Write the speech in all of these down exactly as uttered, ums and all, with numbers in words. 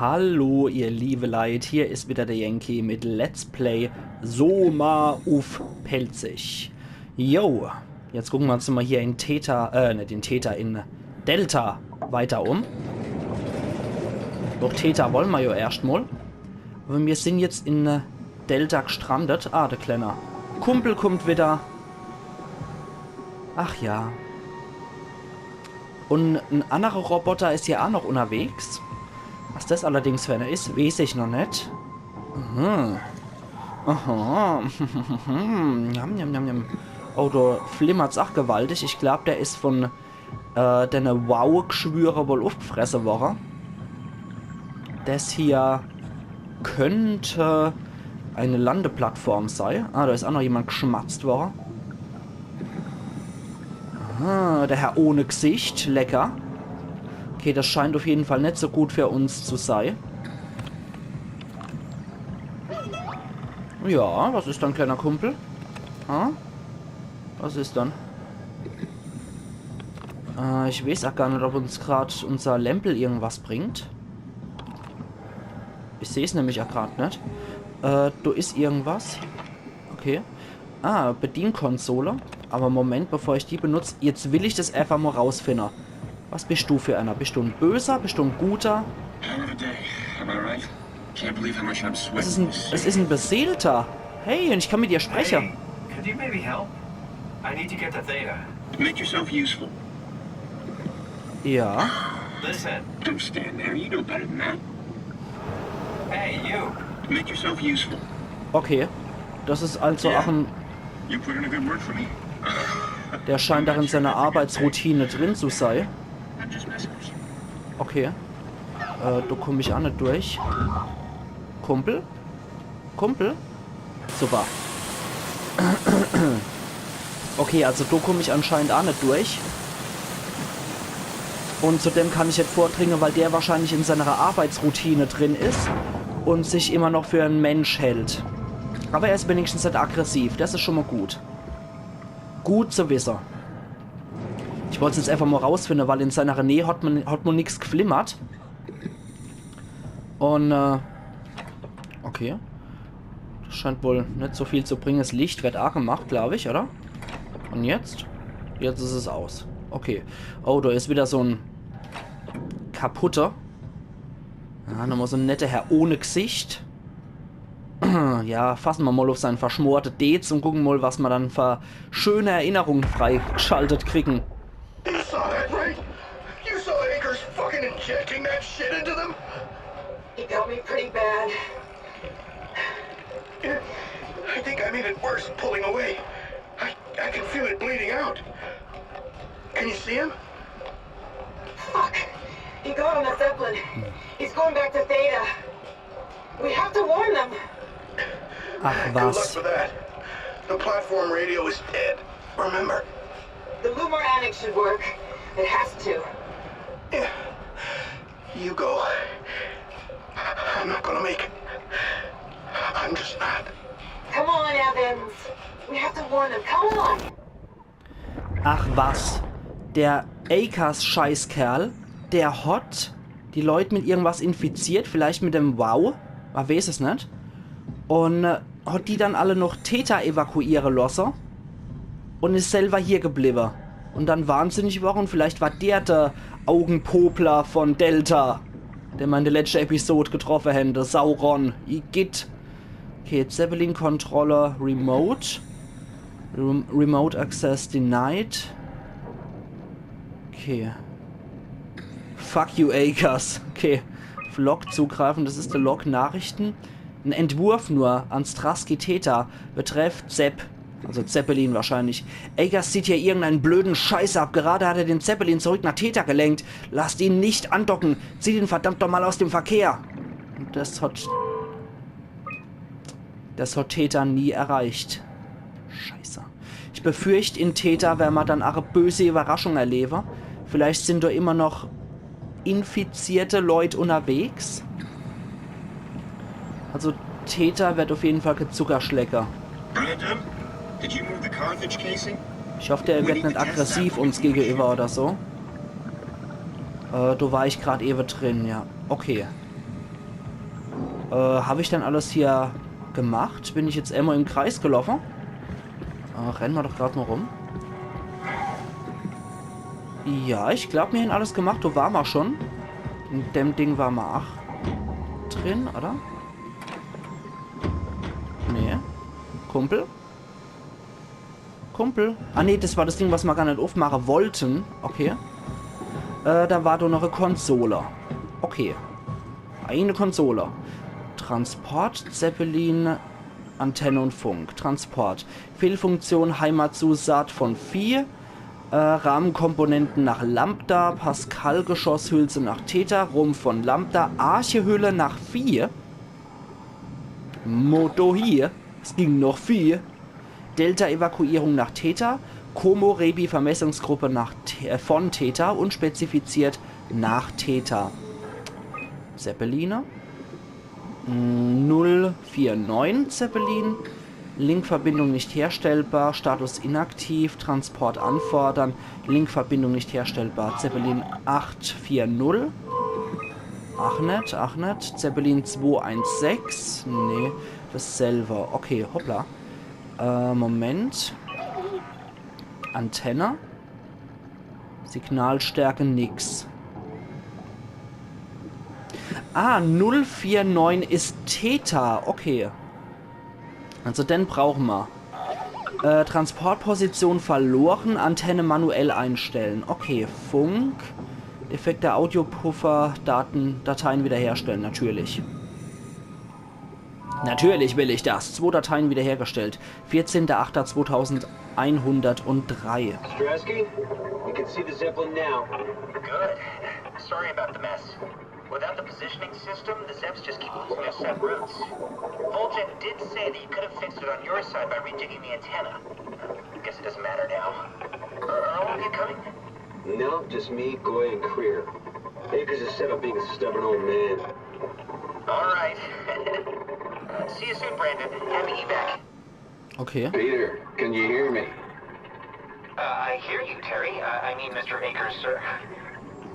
Hallo, ihr liebe Leit, hier is wieder der Yankee mit Let's Play Soma uff Pälzisch. Jo, jetzt gucke mer uns mol hier in Theta, äh, net in Theta, in Delta weiter um. Doch Theta wolle mer jo erscht mol. Awwer mir sin jetzt in, äh, Delta gestrandet. Ah, de klenne Kumpel kummt wieder. Ach ja. Un en annere Roboter is hier aa noch unnerwegs. Was des allerdings fer ener is, weeß ich noch net. Aha. Aha. Njam, njam, njam, njam. Oh, do flimmert's aa gewaltig. Ich glaab, der is vun, äh, denne Wow-Gschwüre wohl uffgfresse worre. Des hier könnt e Landeplattform sei. Ah, do is aa noch jemand gschmatzt worre. Aha, der Herr ohne Gsicht. Lecker. Okay, des scheint uff jeden Fall net so gut fer uns zu sei. Ja, was is dann, klenne Kumpel? Ha? Was is dann? Äh, ich weeß aa gar net, ob uns grad unser Lämpel irgendwas bringt. Ich seh's nämlich aa grad net. Äh, do is irgendwas. Okay. Ah, Bedienkonsole. Awwer Moment, bevor ich die benutz, jetzt will ich des eefach mol rausfinne. Was bisch du fer ener? Bisch du en Böser? Bisch du en Guter? Hell of a day, am I right? Can't believe how much I'm Es is sweating. en, es is en Beseelter. Hey, un ich kann mit dir spreche. Hey, could you maybe help? I need to get to Theta. Make yourself useful. Ja, Listen. Don't stand there. You know better than that. Hey, you. Make yourself useful. Okay. Des is also aa en, You put in a good word for me. der scheint aa in seiner Arbeitsroutine drin zu sei. I'm just messing with you. Okay. Äh, do kumm ich aa net durch. Kumpel? Kumpel? Super. Okay, also do kumm ich anscheinend aa net durch. Un zudem kann ich net vordringe, weil der wahrscheinlich in seiner Arbeitsroutine drin is un sich immer noch fer en Mensch hält. Awwer er is wenigstens net aggressiv, des is schun mol gut. Gut zu wisse. Ich wollt's jetzt eefach mol rausfinne, weil in seiner Näh hat mer, hat mer nix gflimmert. Un, äh, okay. Des scheint wohl net so viel zu bringe. Es Licht werd aagemacht, glaab ich, oder? Un jetzt? Jetzt is es aus. Okay. Oh, do is wieder so en kaputter. Ja, nochmol so en netter Herr ohne Gsicht. Ja, fasse mer mol uff sein verschmorte Deez un gucke mol, was mer dann fer schöne Erinnerunge freigeschaltet kriegen. You saw that, right? You saw Akers fucking injecting that shit into them? He got me pretty bad. I think I made it worse pulling away. I, I can feel it bleeding out. Can you see him? Fuck. He got on the Zeppelin. He's going back to Theta. We have to warn them. Ach Good luck was. With that. The platform radio is dead. Remember? The Lumar Annex should work. It has to. Yeah. You go. I'm not gonna make it. I'm just not. Come on, Evans. We have to warn them. Come on. Ach was. Der Akers Scheißkerl, der hat die Leit mit irgendwas infiziert, vielleicht mit dem Wow, mer weeß es net. Un, äh, hat die dann alle noch Theta evakuiere losse un is selwer hier gebliwwe. Un dann wahnsinnig worre un vielleicht war der de Augenpopler vun Delta, den mer in de letschte Episod getroffe hen, de Sauron. Igitt. Okay, Zeppelin-Kontrolle, Remote. Rem Remote Access denied. Okay. Fuck you, Akers. Okay. Auf Log zugreifen, des is de Log. Nachrichten. En Entwurf nur an Strasky Theta. Betreff Zepp. Also Zeppelin wahrscheinlich. Akers zieht hier irgendeinen blöden Scheiß ab. Gerade hat er den Zeppelin zurück nach Theta gelenkt. Lasst ihn nicht andocken. Zieht ihn verdammt nochmal aus dem Verkehr. Un des hat Des hat Theta nie erreicht. Scheiße. Ich befürcht, in Theta werre mer dann ach e böse Überraschung erlewe. Vielleicht sin do immer noch infizierte Leit unnerwegs. Also Theta werd auf jeden Fall kä Zuckerschlecker. Brandon, did you move the Carthage casing? Ich hoff, der werd net aggressiv uns gegenüber oder so. Äh, do war ich grad ewe drin, ja. Okay. Äh, hab ich dann alles hier gemacht? Bin ich jetzt immer im Kreis gelaufen? Äh, renne mer doch grad mal rum. Ja, ich glaub, mir hän alles gemacht. Do war mer schon. In dem Ding war mer ach drin, oder? Nee. Kumpel? Kumpel? Ah, nee, das war das Ding, was mer gar net aufmachen wollten. Okay. Äh, da war doch noch e Konsole. Okay. Eine Konsole. Transport, Zeppelin, Antenne und Funk. Transport. Fehlfunktion, Heimatzusat von Phi. Äh, Rahmenkomponenten nach Lambda, Pascal-Geschosshülse nach Theta, Rumpf von Lambda, Archehülle nach Phi. Moto hier, es ging noch Phi. Delta-Evakuierung nach Theta, Komorebi-Vermessungsgruppe nach The-, äh, von Theta und spezifiziert nach Theta. Zeppeline. Mm, null vier neun Zeppelin. Linkverbindung nicht herstellbar. Status inaktiv. Transport anfordern. Linkverbindung nicht herstellbar. Zeppelin acht vier null. Ach net, ach net. Zeppelin zwei eins sechs. Nee, dasselbe. Okay, hoppla. Äh, Moment. Antenne. Signalstärke nix. Ah, null vier neun is Theta. Okay. Also den brauchen mer. Äh, Transportposition verloren, Antenne manuell einstellen. Okay, Funk. Defekter Audiopuffer, Daten, Dateien wiederherstellen, natürlich. Natürlich will ich das. Zwei Dateien wiederhergestellt. Vierzehnter achter zweitausendeinhundertdrei. Strasky, you can see the Zeppelin now. Good. Sorry about the mess. Without the positioning system, the Zeps just keep losing their set routes. Volchek did say that you could have fixed it on your side by rejigging the antenna. Guess it doesn't matter now. Are, are all of you coming? No, just me, Goy, and Creer. Akers is set on being a stubborn old man. All right. See you soon, Brandon. Happy evac. Okay. Peter, can you hear me? Uh, I hear you, Terry. I, I mean, Mister Akers, sir.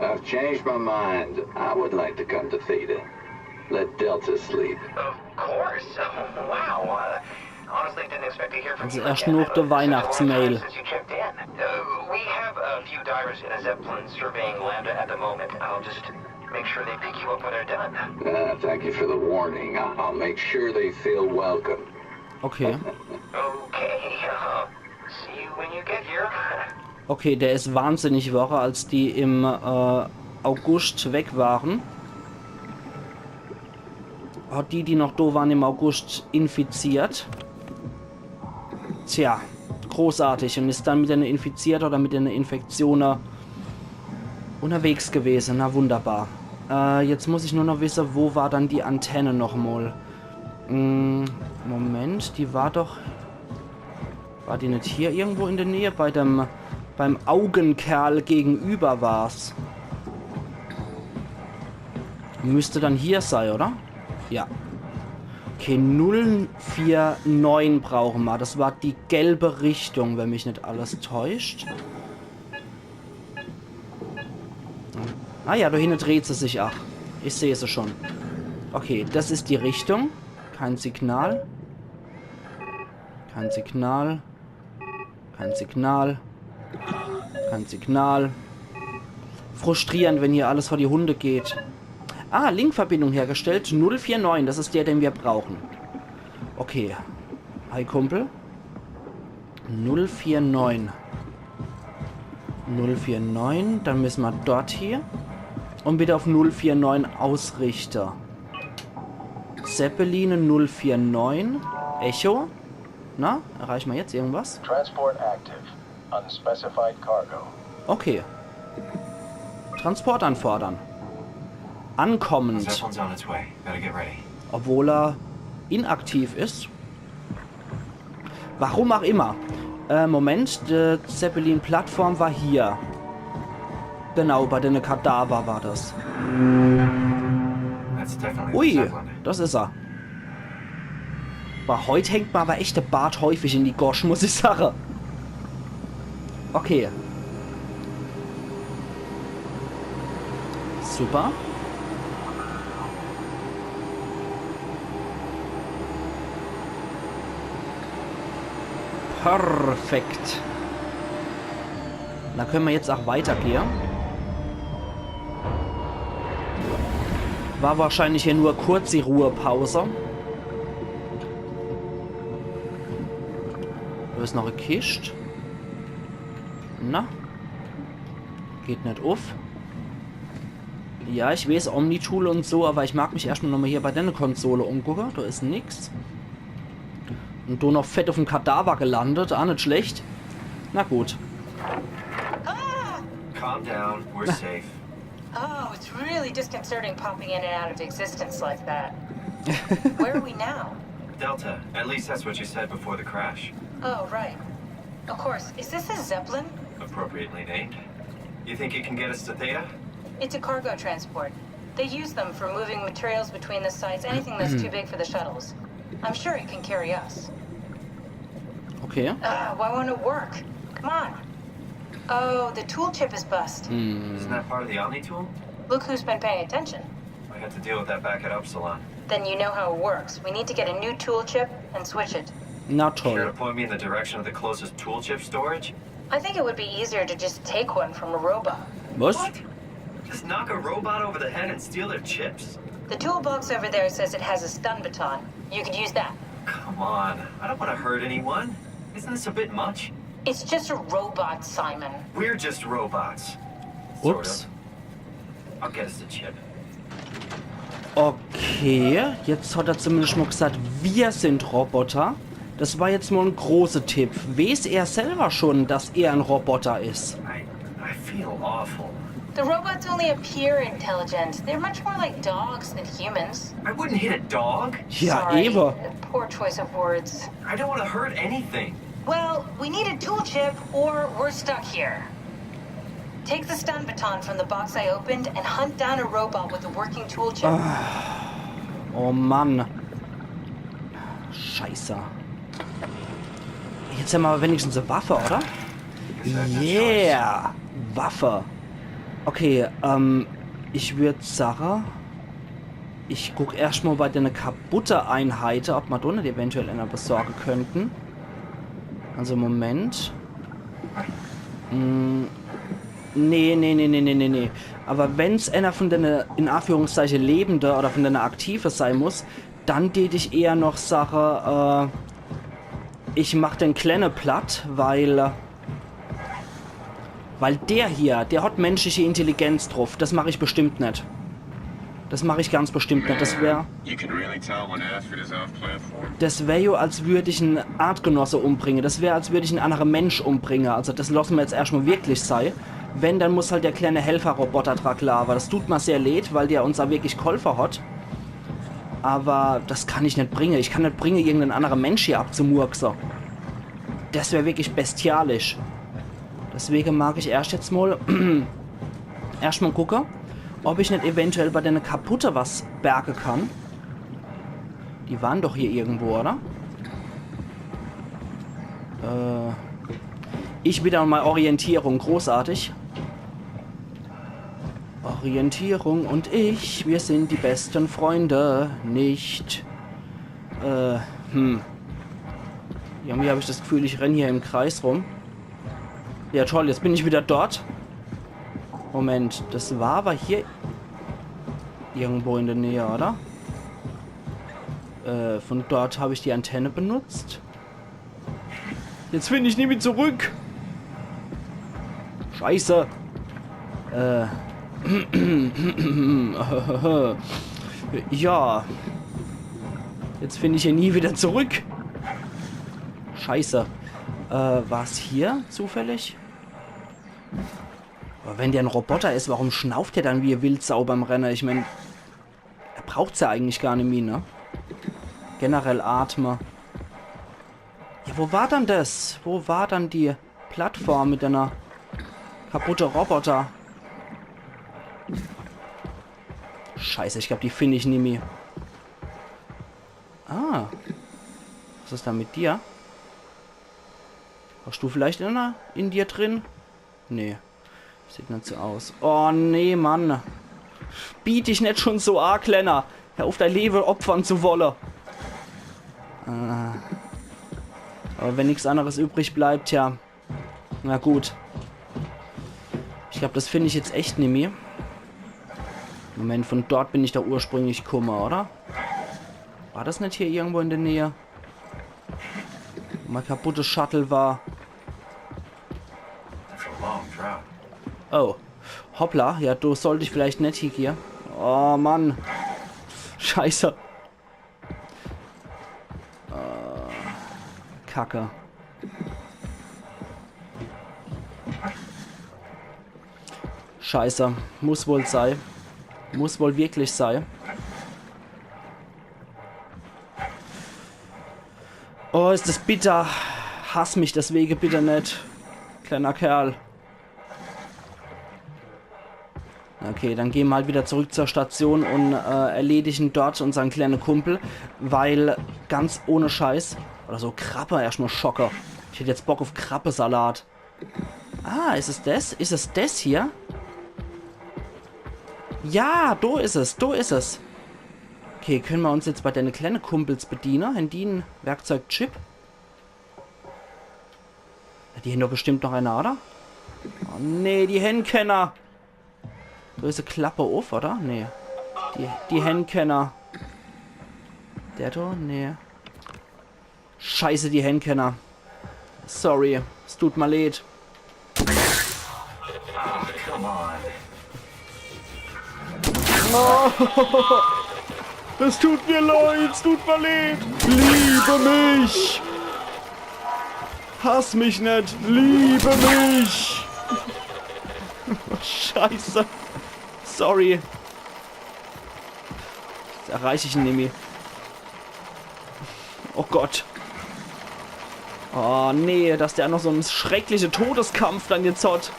I've changed my mind. I would like to come to Theta. Let Delta sleep. Of course. Wow. Uh, honestly, didn't expect to hear from you again. Also erst noch der Weihnachtsmail. Since you checked in. Uh, we have a few divers in a Zeppelin surveying Lambda at the moment. I'll just make sure they pick you up when they're done. Uh, thank you for the warning. I- I'll make sure they feel welcome. Okay. Okay, uh, see you when you get here. Okay, der is wahnsinnig worre, als die im, äh, August weg waren. Hat die, die noch do waren, im August infiziert. Tja, großartig. Un is dann mit einer Infizierter oder mit einer Infektion, äh, unterwegs gewesen. Na wunderbar. Äh, jetzt muss ich nur noch wissen, wo war dann die Antenne noch mal? Mm, Moment, die war doch... War die net hier irgendwo in der Nähe? Bei dem, beim Augenkerl gegenüber war's. Müsste dann hier sei, oder? Ja. Okay, null vier neun brauchen mer. Das war die gelbe Richtung, wenn mich net alles täuscht. Ah ja, do hinne dreht se sich. Ach, ich seh se schon. Okay, das is die Richtung. Kein Signal. Kein Signal. Kein Signal. Kein Signal. Frustrierend, wenn hier alles vor die Hunde geht. Ah, Linkverbindung hergestellt. Null vier neun, das is der, den wir brauchen. Okay. Hi, Kumpel. Null vier neun. Null vier neun, dann müssen wir dort hier. Und bitte auf null vier neun ausrichten. Zeppeline null vier neun. Echo. Na, erreichen wir jetzt irgendwas? Transport active. Unspecified cargo. Okay. Transport anfordern. Ankommend. Zeppelin's on its way. Better get ready. Obwohl er inaktiv is. Warum auch immer. Äh, Moment, die Zeppelin-Plattform war hier. Genau, bei dene Kadaver war das. That's definitely the Zeppelin. Ui, das is er. Boah, heut hängt mer aber echt de Bart häufig in die Gosch, muss ich sage. Okay. Super. Perfekt. Dann könne mer jetzt ach weitergehe. War wahrscheinlich hier nur kurz die Ruhepause. Do is noch e Kischt. Na? Geht net uff. Ja, ich weeß, Omnitool un so, awwer ich mag mich erscht mol nochmol hier bei denne Konsole umgucke. Do is nix. Un do noch fett uffm Kadaver gelandet, ah, net schlecht. Na gut. Calm down, we're safe. Oh, it's really disconcerting popping in and out of existence like that. Where are we now? Delta, at least that's what you said before the crash. Oh, right. Of course. Is this a Zeppelin? Appropriately named. You think it can get us to Theta? It's a cargo transport. They use them for moving materials between the sites, anything that's too big for the shuttles. I'm sure it can carry us. Okay. Uh, why won't it work? Come on. Oh, the tool chip is bust. Isn't that part of the Omni tool? Look who's been paying attention. I had to deal with that back at Upsilon. Then you know how it works. We need to get a new tool chip and switch it. Na Care to toll. point me in the direction of the closest tool chip storage? I think it would be easier to just take one from a robot. Was? Just knock a robot over the head and steal their chips? The toolbox over there says it has a stun baton. You could use that. Come on, I don't want to hurt anyone. Isn't this a bit much? It's just a robot, Simon. We're just robots. Ups. Sort of. I'll get us the chip. Okay, jetzt hat er zumindest mol gesagt, wir sind Roboter. Das war jetzt mol en großer Tipp. Weeß er selber schon, dass er en Roboter is? I, I feel awful. The robots only appear intelligent. They're much more like dogs than humans. I wouldn't hit a dog. Ja, Sorry. Eva. Poor choice of words. I don't want to hurt anything. Well, we need a tool chip or we're stuck here. Take the stun baton from the box I opened and hunt down a robot with a working tool chip. Oh Mann. Scheiße. Jetzt hämmer aber wenigstens e Waffe, oder? Yeah! Waffe. Okay, ähm, ich würd sage, ich guck erscht mol bei dene kaputte Einheite, ob mer do net eventuell ener besorge könnten. Also Moment. Hm, nee, nee, nee, nee, nee, nee, nee. Aber wenn's ener von dene, in Anführungszeiche, Lebende oder von dene Aktive sei muss, dann tät ich eher noch sage, äh, ich mach den Klenne platt, weil, äh, weil der hier, der hat menschliche Intelligenz druff. Das mach ich bestimmt net. Das mach ich ganz bestimmt net. Das wär, You can really tell when Astrid is off platform. das wär jo, als würd ich en Artgenosse umbringe. Das wär, als würd ich en annere Mensch umbringe. Also das losse mer jetzt erscht mol wirklich sei. Wenn, dann muss halt der kleine Helferroboter dra glaawe. Das tut mer sehr leed, weil der uns a wirklich gholfe hat. Aber das kann ich net bringe. Ich kann net bringe, irgenden annere Mensch hier abzumurkse. Das wär wirklich bestialisch. Deswege mag ich erscht jetzt mol, erscht mol gucke, ob ich net eventuell bei dene kaputte was berge kann. Die waren doch hier irgendwo, oder? Äh, ich wieder mol Orientierung, großartig. Orientierung und ich, wir sind die besten Freunde, nicht? Äh, hm. Irgendwie hab ich das Gefühl, ich renn hier im Kreis rum. Ja toll, jetzt bin ich wieder dort. Moment, das war aber hier irgendwo in der Nähe, oder? Äh, von dort hab ich die Antenne benutzt. Jetzt find ich nie mehr zurück. Scheiße. Äh. Ja. Jetzt find ich hier nie wieder zurück. Scheiße. Äh, war's hier zufällig? Aber wenn der en Roboter is, warum schnauft der dann wie e Wildsau beim Renne? Ich mein, er braucht's ja eigentlich gar nimmi, ne? Generell atme. Ja, wo war dann das? Wo war dann die Plattform mit dene kaputte Roboter? Scheiße, ich glaub, die find ich nimmi. Ah. Was is da mit dir? Hast du vielleicht ener in dir drin? Nee. Sieht net so aus. Oh nee, Mann. Biet dich net schon so a, Klenner. Hör uff, dei Lewe opfern zu wolle. Äh. Aber wenn nix anderes übrig bleibt, ja. Na gut. Ich glaub, das find ich jetzt echt nimmi. Moment, von dort bin ich doch ursprünglich kumme, oder? War das net hier irgendwo in der Nähe? Wo mein kaputtes Shuttle war. That's a long drop. Oh. Hoppla, ja, do sollt ich vielleicht net hiegehe. Oh Mann. Scheiße. Äh, Kacke. Scheiße. Muss wohl sei. Muss wohl wirklich sei. Oh, is das bitter. Hass mich deswege bitte net. Kleiner Kerl. Okay, dann gehen wir halt wieder zurück zur Station und äh, erledigen dort unseren kleinen Kumpel, weil ganz ohne Scheiß, oder so Krabbe erstmal schocke. Ich hätte jetzt Bock auf Krabbesalat. Ah, is es das? Is es das hier? Ja, do is es, do is es. Okay, können wir uns jetzt bei deine kleine Kumpels bedienen? Hän die en Werkzeugchip? Die hän doch bestimmt noch einer, oder? Oh nee, die hän kenner. Do is die Klappe uff, oder? Nee. Die, die hän kenner. Der do? Nee. Scheiße, die hän kenner. Sorry, es tut mir leid. Come on. Oh, es tut mir leid, es tut mir leid. Liebe mich. Hass mich net, liebe mich. Scheiße. Sorry. Jetzt erreich ich en nimmi. Oh Gott. Oh nee, dass der noch so en schreckliche Todeskampf dann jetzt hat.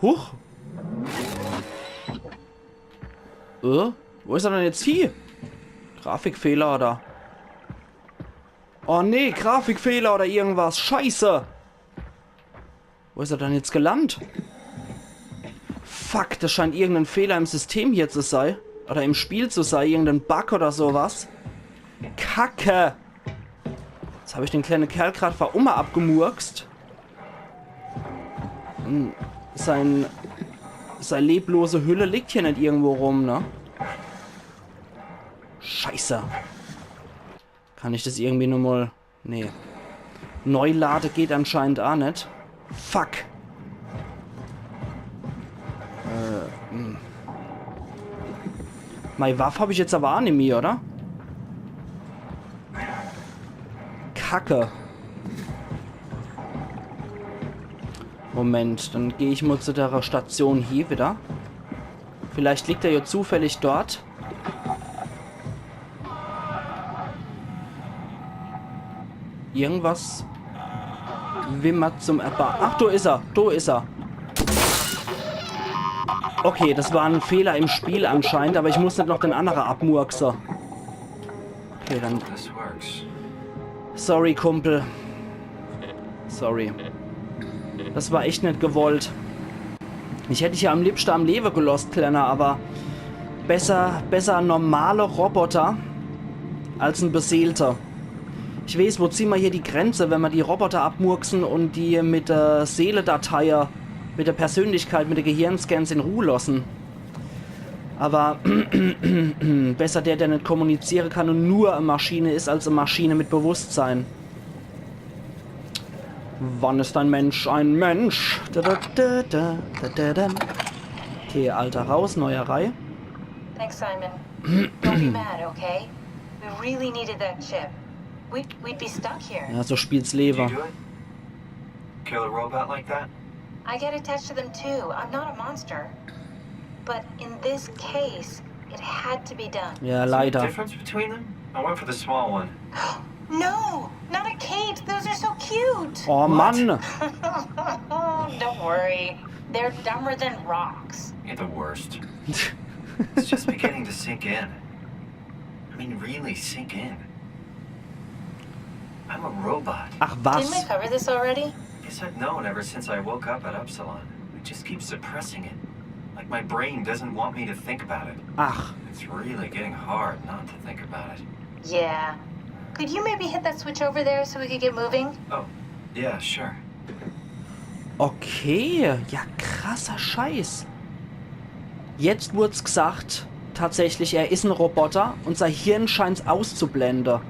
Huch. Äh? Wo is er denn jetzt hie? Grafikfehler oder? Oh nee, Grafikfehler oder irgendwas. Scheiße. Wo is er denn jetzt gelandt? Fuck, das scheint irgendein Fehler im System hier zu sei. Oder im Spiel zu sei. Irgendein Bug oder sowas. Kacke. Jetzt hab ich den kleinen Kerl grad vor Umme abgemurkst. Hm, sein, sei leblose Hülle liegt hier net irgendwo rum, ne? Scheiße. Kann ich das irgendwie nochmal... Nee. Neulade geht anscheinend aa net. Fuck. Äh, hm. Mei Waff hab ich jetzt aber aa nimmi, oder? Kacke. Moment, dann geh ich mal zu der Station hier wieder. Vielleicht liegt er ja zufällig dort. Irgendwas wimmert zum Erbar. Ach, do is er, do is er. Okay, das war en Fehler im Spiel anscheinend, aber ich muss net noch den annere abmurkse. Okay, dann... This works. Sorry, Kumpel. Sorry. Das war echt net gewollt. Ich hätt dich ja am liebschte am Lewe gelosst, Klenner, aber besser, besser en normale Roboter als en Beseelter. Ich weeß, wo zieh mer hier die Grenze, wenn mer die Roboter abmurksen und die mit der Seeledateie, mit der Persönlichkeit, mit de Gehirnscans in Ruh lossen. Aber besser der, der net kommuniziere kann und nur e Maschine is, als e Maschine mit Bewusstsein. Wann is ein Mensch ein Mensch? Da, da, da, da, da, da, da. Okay, alter raus, neuer rei. Thanks, Simon. Don't be mad, okay? We really needed that chip. We'd, we'd be stuck here. Ja, so spielt's Did you Lewe. Do it? Kill a robot like that? I get attached to them too. I'm not a monster. But in this case, it had to be done. Ja, The leider. Difference between them? I went for the small one. No, not a Kate. Those are so cute. Oh Mann. Don't worry. They're dumber than rocks. You're the worst. It's just beginning to sink in. I mean, really sink in. I'm a robot. Ach Didn't we was. Cover this already? Guess I've known ever since I woke up at Upsilon. I just keep suppressing it. Like my brain doesn't want me to think about it. Ach. It's really getting hard not to think about it. Yeah. Could you maybe hit that switch over there so we could get moving? Oh, yeah, sure. Okay, ja, krasser Scheiß. Jetzt wurd's gesagt, tatsächlich, er is en Roboter und sei Hirn scheint's auszublende.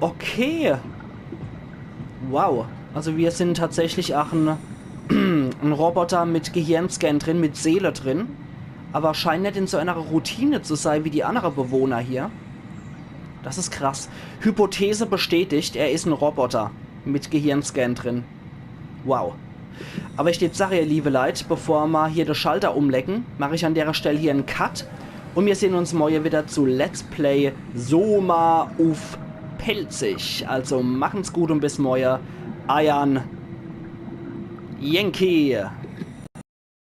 Okay. Wow. Also wir sind tatsächlich ach en, en Roboter mit Gehirnscan drin, mit Seele drin. Aber scheint net in so einer Routine zu sein wie die andere Bewohner hier. Das is krass. Hypothese bestätigt, er is en Roboter mit Gehirnscan drin. Wow. Aber ich deet sache, ihr liebe Leit, bevor ma hier de Schalter umlecken, mach ich an derer Stell hier en Cut. Und wir sehn uns morje wieder zu Let's Play Soma uff Pälzisch. Also machen's gut und bis morje. Eiern Yankee.